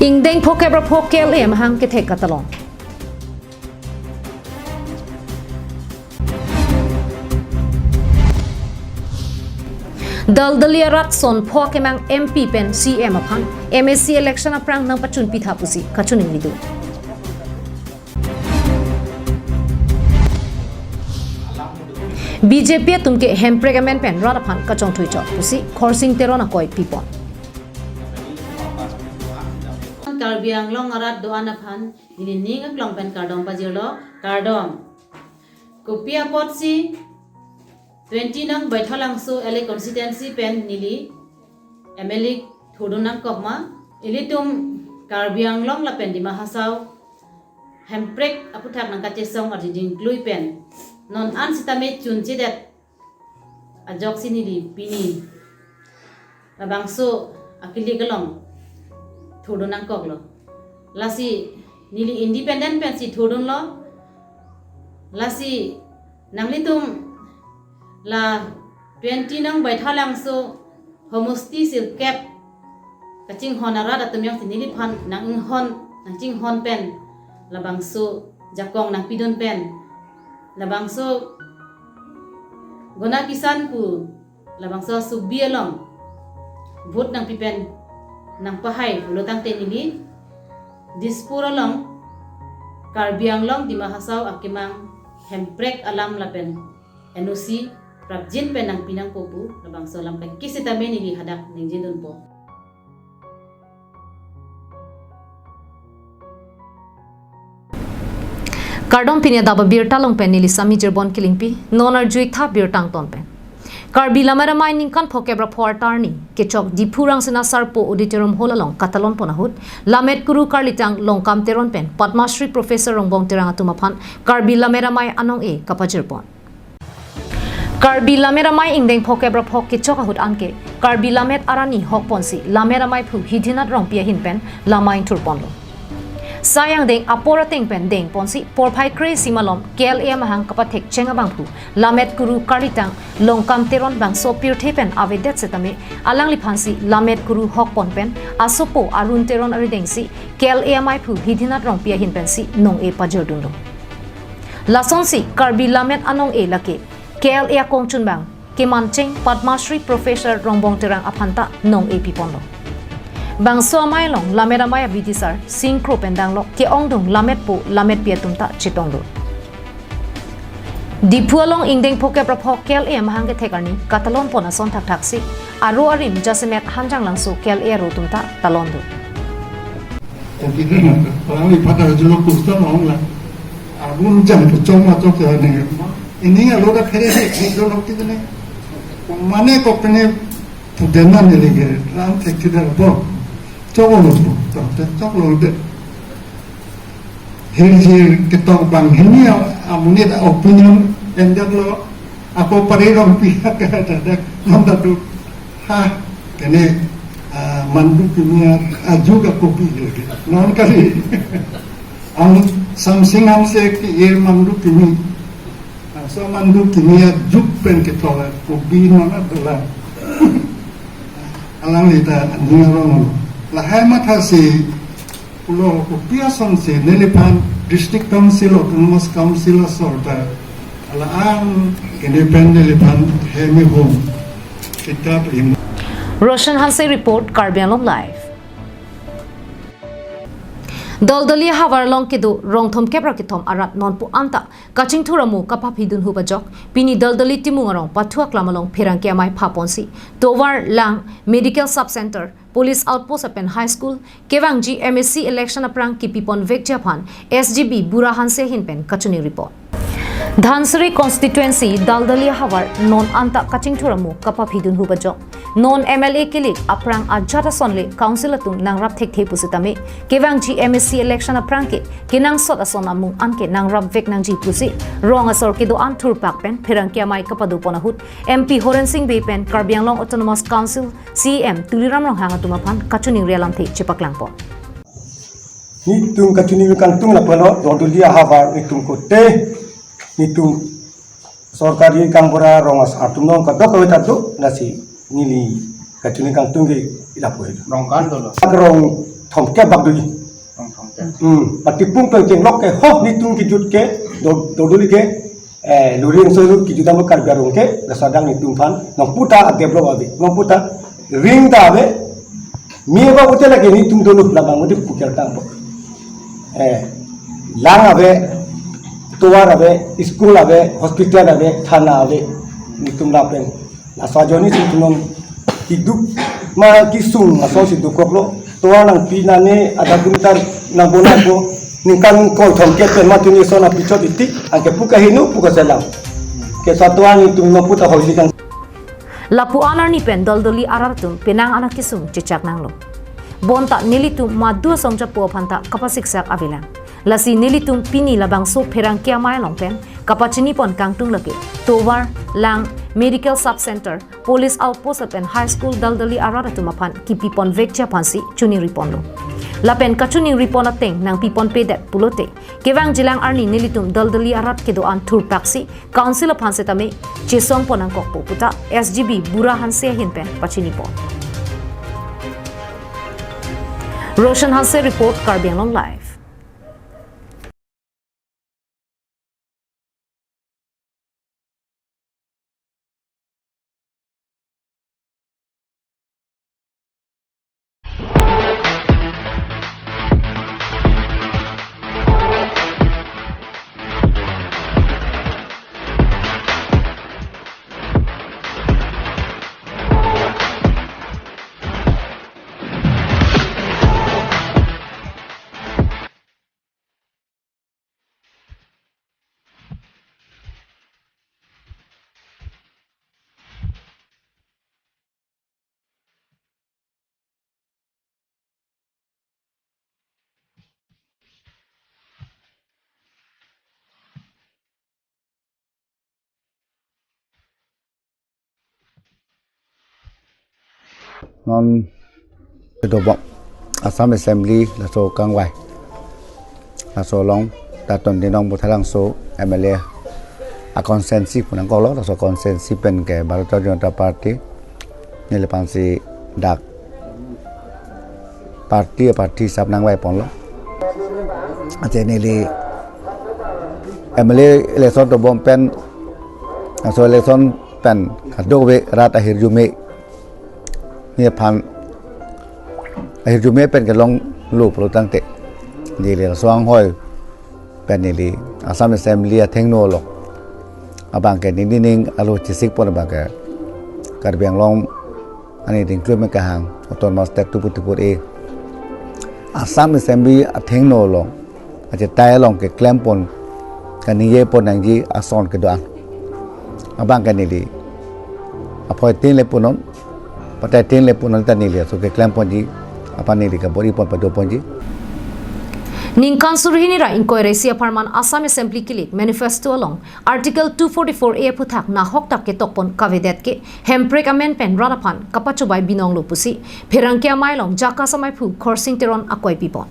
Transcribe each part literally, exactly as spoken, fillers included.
Ingdeng phokep ra pho K L A amahang kethek katalon. Daldali arat son pho akemang M P pen C M aphan M A C election aphrang nangpachun pitha pusi kachiningri do. B J P atum ke hemprek amen pen rat aphan kachongthui chot pusi Khorsing Teron akoi pipon. Karbi Anglong arat do-an aphan neli ning aklong pen kardom pajirlo, kardom. Kopi apotsi twenty nong Baithalangso L A constituency pen neli M L A thurdun nangkok ma, ilitum Karbi Anglong lapen Dima Hasao hemprek aphuthak nangkachesong arjijing klui pen non an sitame chunchedet ajoksi neli pini labangso akili kelong thurdun nangkoklo. Lasi neli independent pensi thurdunlo. Lasi nanglitum la twenty nong Baithalangso homosti sirkep kachinghon arat atum jongsi neliphan nanginghon, nangchinghon pen labangso jakong nangpidun pen, labangso Gona Kisan pu labangso subi along vote nangpi pen nangpahai pulo tangte neli Dispur along Karbi Anglong Dima Hasao akemang hemprek alam lapen N O C prapjin pen nangpi nangpo pu labangso alam kaikisi tame neli hadak ningjedunpo. Kardom, pini adap abirta along pen neli Sami Jirbon Kilingpi, non arju-ik tha birta angton pen. Karbi Lammet Amei ningkan phokep ra pho arni kechok Diphu Rangsina Sarpo Auditorium Hall along katalon pon ahut Lammet Kuru Karlitang Longkam Teron pen Padma Shri Professor Rongbong Terang atum aphan Karbi Lammet Amei anong-e kapajir pon. Karbi Lammet Amei ingdeng phokep ra pho kechok ahut anke Karbi Lammet arani hok ponsi Lammet Amei phu Hidinath Rongpi ahin pen lamai thur ponlo. Sai angdeng apor ateng pen deng ponsi porphai kre-isi malom K L A amahang kapathek cheng abangphu Lammet Kuru Karlitang Longkam Teron bangso pirthe pen avedet setame alangliphansi Lammet Kuru hok pon pen asopo Arun Teron arideng si K L A amei phu Hidinath Rongpi ahin pensi nong-e pajordunlo. Lasonsi Karbi Lammet anong-e lake K L A akongchunbang kemancheng Padma Shri Professor Rongbong Terang aphanta nong-e piponlo. Bangso amei along Lammet Amei abidisar singkro pen danglo, ke-ongdung lammetpo lammetpi atum ta chetonglo. Diphu along ingdeng phokep ra pho K L A amahang kethek arni katalon pon ason thakthaksi aro arim jasemet Hanjanglangso K L A aro atum ta talon do. Kami pada jolo kusta mong la. Abun jam puchong ma chok ya ne. Ini alo da phere se kri do lok ti ne. Mane ko pene pudena ne lege ram thek ti da bo. Chok lo bo. Chok lo de. Hirjir ketok banghini amonit opinion endak lo, ako pari rong pihak ke dadak nonta tu ha kene, ah, mandu kimi ajuk ako pi lagi non kali ang samsing hamse ke ir mandu kimi, ah, so mandu kimi ajuk pen ketok ako bi non adalah alang lita ningarong lahai matha si pulo kopi asonsi neliphan District Council, Autonomous Council asor ta alang kene pen neliphan hemi home kita prim. Roshan Hanse report, Karbi Anglong Live. Daldali ahavar along kedo rong thomkep ra kethom arat nonpu anta kachingthur amu kapaphidun hup ajok pini Daldali Timung arong pathu aklam along pherangke amei phaponsi tovar, lang, medical sub center, police outpost lapen high school kevangji M A C election aphrang kipipon vekji aphan S G B Bura Hanse ahin pen kachiningri pon. Dhansiri constituency Daldali ahavar non anta kachingthur amu kapaphidun hup ajok non M L A kilik aphrang ajat ason le council atum nangrap thekthe pusitame kevangji M A C election aphrang ke kenangsot ason amung anke nangrap vek nangji pusi rong asor kedo-an thurpak pen pherangke amei kapado pon ahut M P Horen Sing Bey pen Karbi Anglong Autonomous Council C E M Tuliram Ronghang atum aphan kachiningri alamthe chepaklang pon. Netum kachiningri kangtung lapulo, Daldali ahavar netum kote, netum sorkari gaonbura rong asar atum nong kadokave ta do, lasi neli kachiningri kangtung ke lapu he. Rong kan dolo. Rong thomkep bak duli. Tong thomkep. Hmm, pati pung pen chenglok ke ho netum kejut ke, do-, dodoli ke, eh, luri yang solu kejut amo Karbi arong ke, laso adang netum aphan, nangputa develop ave, nangputa ring ta ave, mi ba ute lagi netum dolo labang ute puker tang po. Eh, lang ave, tovar ave, school ave, hospital ave, thana ave, netum lapen. Laso ajoine si tumon kiduk ma kisung laso si dokoklo. Tovar nangpi nane adha kilometer nangbonai po. Ningkan koi thomkep pen mati ni son apichot iti. Anke pu kaheno pu kaselam. Ke satuan itu nangputa hoisi kan. Lapu-an arni pen doldoli arat atum penang anak kesung chechak nanglo. Bonta nelitum madu asong chapo aphanta kapasiksak avelang. Lasi nelitum pini labangso pherangke amei along pen kapachini pon kangtung lake tovar, lang, medical sub center, police outpost lapen high school doldoli arat atum aphan kipi pon vekji aphansi choningri ponlo. Lapen kachoningri pon ateng nangpi pon pedet pulote kevangjilang arni nelitum doldoli arat kedo-an thurpaksi council aphan setame chesong pon nangkokpo puta S G B Bura Hanse ahin pen pachini pon. Roshan Hanse report, Karbi Anglong Live. Non kedobok Assam Assembly laso kangvai. Laso along Daton Dinong Buthalangso M L A a constituency pu nangkoklo, laso constituency pen ke Bharatiya Janata Party neli aphansi dak party, party sap nangvai ponlo. Ate neli M L A election dobom pen, laso election pen kadokave rat ahirjume ni aphan ahirjume pen kelonglo pulo tangte, neli laso anghoi pen neli Assam Assembly athengno along abang ke neli ning alo chesik pon abang ke Karbi Anglong ani dingklum kahang Autonomous State two forty-four A, Assam Assembly athengno along achetai along keklem pon kaningje pon nangji ason kedo-an abang ke neli aphoitin le punon, pataitin le punon ta neli aso keklem ponji aphan neli kabor-i pon pado ponji. Ningkan suri hini ra ingkoi ra isi apharman Assam Assembly kilik manifesto along Article two forty-four A aphuthak nahoktak ketok pon kavedet ke Hemprek amen pen rat aphan kapachobei binonglo pusi pherangke amei along JACAS amaiphu Khorsing Teron akoi pipon.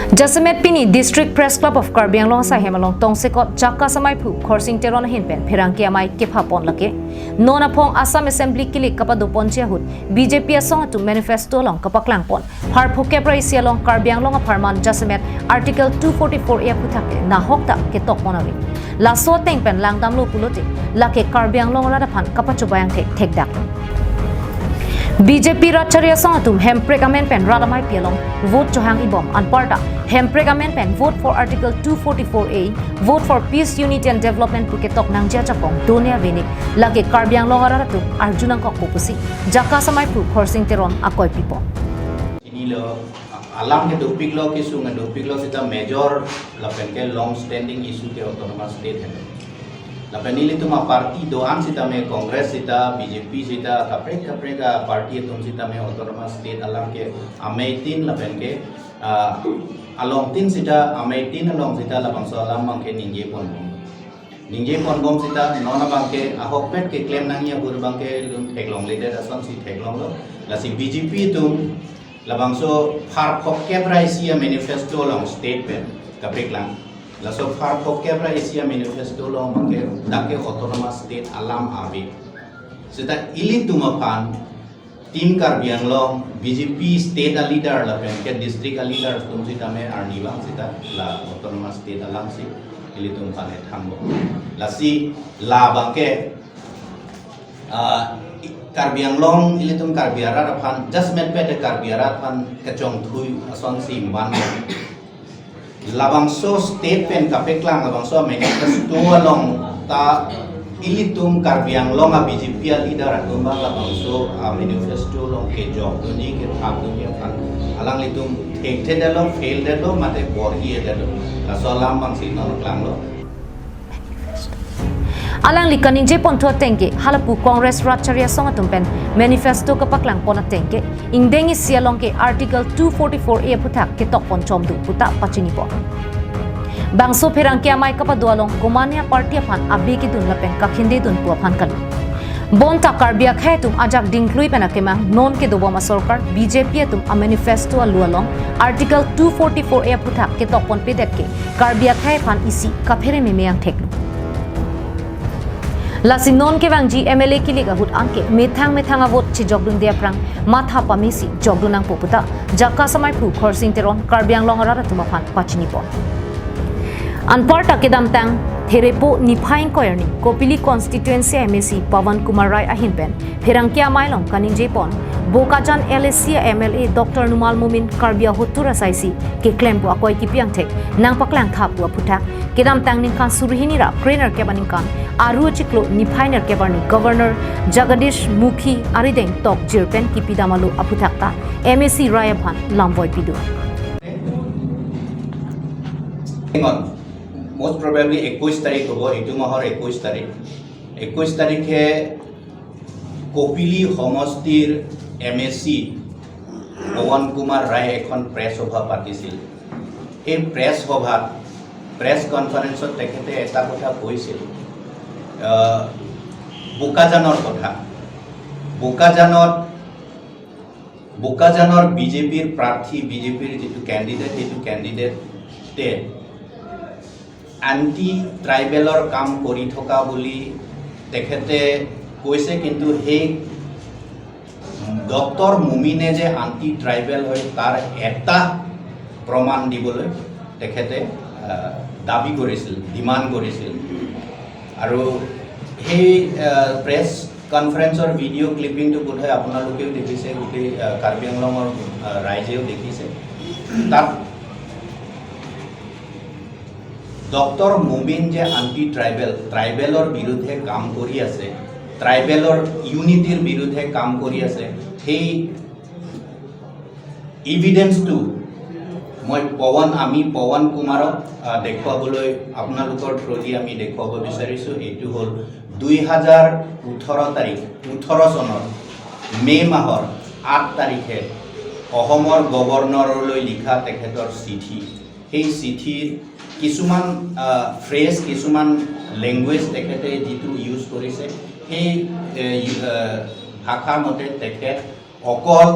Jasemet pini District Press Club of Karbi Anglong asaihem along tongsekot JACAS amaiphu Khorsing Teron ahin pen pherangke amei kepha pon lake. Non aphong Assam Assembly kilik kapado ponji ahut B J P asong atum manifesto along kapaklang pon pharo phokep ra isi along Karbi Anglong apharman jasemet Article two forty-four A aphuthak ke nahoktak ketok pon ave. Laso ateng pen langdamlo pulote lake Karbi Anglong rat aphan kapachobei angthek thekdaklo. B J P rat chari asong atum Hemprek amen pen rat ameipi along vote chohang-ibom anparta Hemprek amen pen vote for Article two forty-four A, vote for peace, unity and development pu ketok nangji achapong done avenek lake Karbi Anglong arat atum arju nangkokpo pusi JACAS amaiphu Khorsing Teron akoi pipon. Inilo alam kedopiklo, kesung kedopiklo seta major lapen ke long standing issue ke Autonomous State he. Lapen nelitum aparty do-an sitame Congress seta, B J P seta, kaprek kaprek aparty atum sitame Autonomous State alam ke ameitin lapen ke, ah, alongtin seta, ameitin along seta labangso alam abang ke ningje ponbom. Ningje ponbom seta non abang ke ahokpet keklem nangji ahut abang ke lun theklongledet asonsi theklonglo. Lasi B J P atum labangso pharo phokep ra isi amanifesto along state pen kaprek lang. Laso pharo phokep ra isi amanifesto along abang ke dak ke Autonomous State alam ave. Seta ilitum aphan Team Karbi Anglong, B J P state a leader lapen ke district a leader atum sitame arnivang sita la autonomous state alangsi ilitum aphan thanglo. Lasi labang ke, ah, Karbi Anglong ilitum Karbi arat aphan, just metpet Karbi arat aphan kechongthui asonsi man. Labangso state pen kapeklang labangso manifesto along ta ilitum Karbi Anglong a B J P a leader atum abang labangso a manifesto along kejokdunji kethakdunji aphan alanglitum thekthedetlo, fail detlo, mate bor-idetlo. Laso alam abangsi non klanglo. Alangli kaningje ponthu ateng ke halapu Congress rat chari asong atum pen manifesto kapaklang pon ateng ke ingdeng isi along ke Article two forty-four A aphuthak ketok pon chomdu puta pachini pon. Bangso pherangke amei kapado along komatne party aphan abe kedun lapen kakhindedun pu aphan kali. Bonta Karbi akhei atum ajak dingklui pen akemang non kedobom asorkar B J P atum a manifesto alu along Article two forty-four A aphuthak ketok ponpedet ke Karbi akhei aphan isi kaphere meme angthek. Lasi non kevangji M L A kilik ahut anke methang methang a vote chejokdunde aphrang matha pamesi jokdun nangpo puta Jakka Samai Phu Khorsing Teron Karbi Anglong arat atum aphan pachini pon. Anparta kedamtang Therepo niphai ingkoi arni Kopili constituency M A C Pawan Kumar Rai ahin pen pherangke amei along kaningje pon Bokajan L A C M L A Doctor Numal Momin Karbi ahotur asaisi keklem pu akoi kipi angthek nangpaklang tha pu aphuthak kedamtang ningkan suri hini ra krenerkep aningkan Aru achiklo niphai nerkep arni Governor Jagadish Mukhi arideng tokjir pen kipidam alo aphuthak ta M A C Rai aphan lamvoi pido. Most probably একৈশ তাৰিখ হ'ব, এইটো মাহৰ একৈশ তাৰিখ। একৈশ তাৰিখে কপিলী সমষ্টিৰ এম এ চি পৱন কুমাৰ ৰায় এখন প্ৰেছ সভা পাতিছিল। এই প্ৰেছ সভাত, প্ৰেছ কনফাৰেন্সত তেখেতে এটা কথা কৈছিল, আহ, বোকাজানৰ কথা। বোকাজানত, বোকাজানৰ বিজেপিৰ প্ৰাৰ্থী, বিজেপিৰ যিটো কেণ্ডিডেট, সেইটো কেণ্ডিডেটে এণ্টি ট্ৰাইবেলৰ কাম কৰি থকা বুলি তেখেতে কৈছে, কিন্তু সেই ডক্টৰ মুমিনে যে আণ্টি ট্ৰাইবেল হয়, তাৰ এটা প্ৰমাণ দিবলৈ তেখেতে, আহ, দাবী কৰিছিল, ডিমাণ্ড কৰিছিল। আৰু সেই, আহ, প্ৰেছ কনফাৰেন্সৰ ভিডিঅ' ক্লিপিংটো বোধহয় আপোনালোকেও দেখিছে, গোটেই, আহ, কাৰ্বি আংলঙৰ, আহ, ৰাইজেও দেখিছে। তাত ডক্টৰ মুমিন যে আণ্টি ট্ৰাইবেল, ট্ৰাইবেলৰ বিৰুদ্ধে কাম কৰি আছে, ট্ৰাইবেলৰ ইউনিটিৰ বিৰুদ্ধে কাম কৰি আছে, সেই ইভিডেন্সটো মই পৱন, আমি পৱন কুমাৰক, আহ, দেখুৱাবলৈ, আপোনালোকৰ থ্ৰুদি আমি দেখুৱাব বিচাৰিছোঁ। এইটো হ'ল দুই হাজাৰ ওঠৰ তাৰিখ, ওঠৰ চনৰ মে' মাহৰ আঠ তাৰিখে অসমৰ গৱৰ্ণৰলৈ লিখা তেখেতৰ চিঠি। সেই চিঠিৰ কিছুমান, আহ, ফ্ৰেজ, কিছুমান লেংগুৱেজ তেখেতে যিটো ইউজ কৰিছে, সেই, এ, ইউ-, আহ, ভাষাৰ মতে তেখেত অকল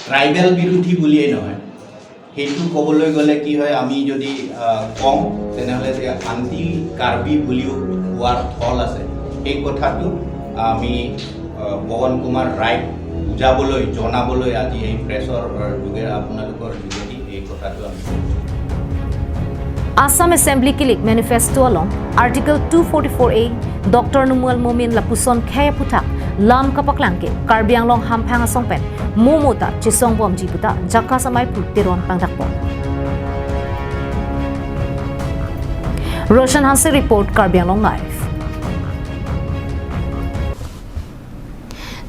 ট্ৰাইবেল বিৰোধী বুলিয়েই নহয়, সেইটো ক'বলৈ গ'লে কি হয়, আমি যদি, আহ, কওঁ, তেনেহ'লে যে আণ্টি কাৰ্বি বুলিও কোৱাৰ থল আছে। সেই কথাটো আমি, আহ, পৱন কুমাৰ ৰায়ক বুজাবলৈ, জনাবলৈ আজি এই প্ৰেছৰ, আহ, যোগে আপোনালোকৰ যোগেদি এই কথাটো আমি কৈছোঁ। Assam Assembly kilik manifesto along Article two forty-four A Doctor Numal Momin lapuson khei aphuthak lam kapaklang ke Karbi Anglong hamphang asong pen momo ta chesongbomji puta Jakka Samai Phu Teron pangdakpon. Roshan Hanse report, Karbi Anglong Live.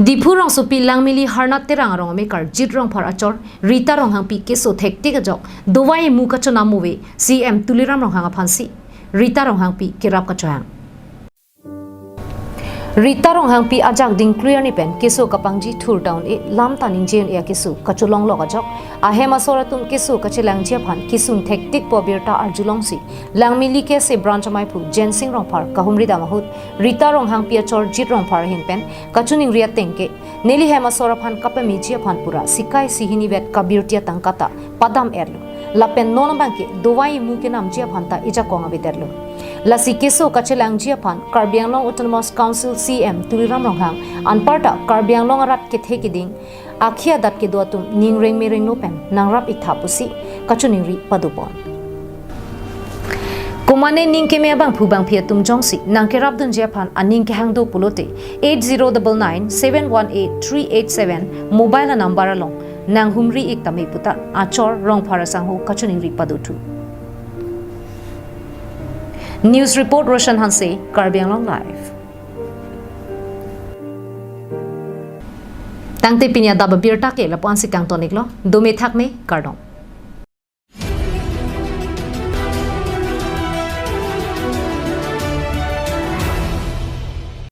Diphu rongsopi Langmili Harnath Terang arong amekar Jit Rongphar achor Rita Ronghangpi keso thektik ajok dovai imu kachonam ave C M Tuliram Ronghang aphansi Rita Ronghangpi kerap kachohang. Rita Ronghangpi ajak dingklui arni pen keso kapangji thur down e lam ta ningje un-e akeso kacholonglok ajok ahem asor atum keso kachelangji aphan kesung thektik pu abirta arjulongsi Langmili K S A branch amei Phu Jensing Rongphar kahumri dam ahut Rita Ronghangpi achor Jit Rongphar ahin pen kachiningri ateng ke neli hem asor aphan kapameji aphan pura sikai sihini vet kabirti atangka ta padam erlo. Lapen non abang ke dovai imu kenamji aphan ta ejakong avedetlo. Lasi keso kachelangji aphan Karbi Anglong Autonomous Council C E M Tuliram Ronghang anparta Karbi Anglong arat kethe keding, akhei adat kedo atum ning rengme renglo pen nangrap iktha pusi kachiningri padopon. Komane ning keme abangphu bangphi atum jongsi nangkerapdunji aphan aning kehang do pulote eight zero double nine seven one eight three eight seven mobile number along nanghumri ik tame puta Achor Rongphar asangho kachiningri padothu. News report Roshan Hanse, Karbi Anglong Live. Tangte pini adap abirta ke lapu-ansi kangton iklo, dome thakme, kardom.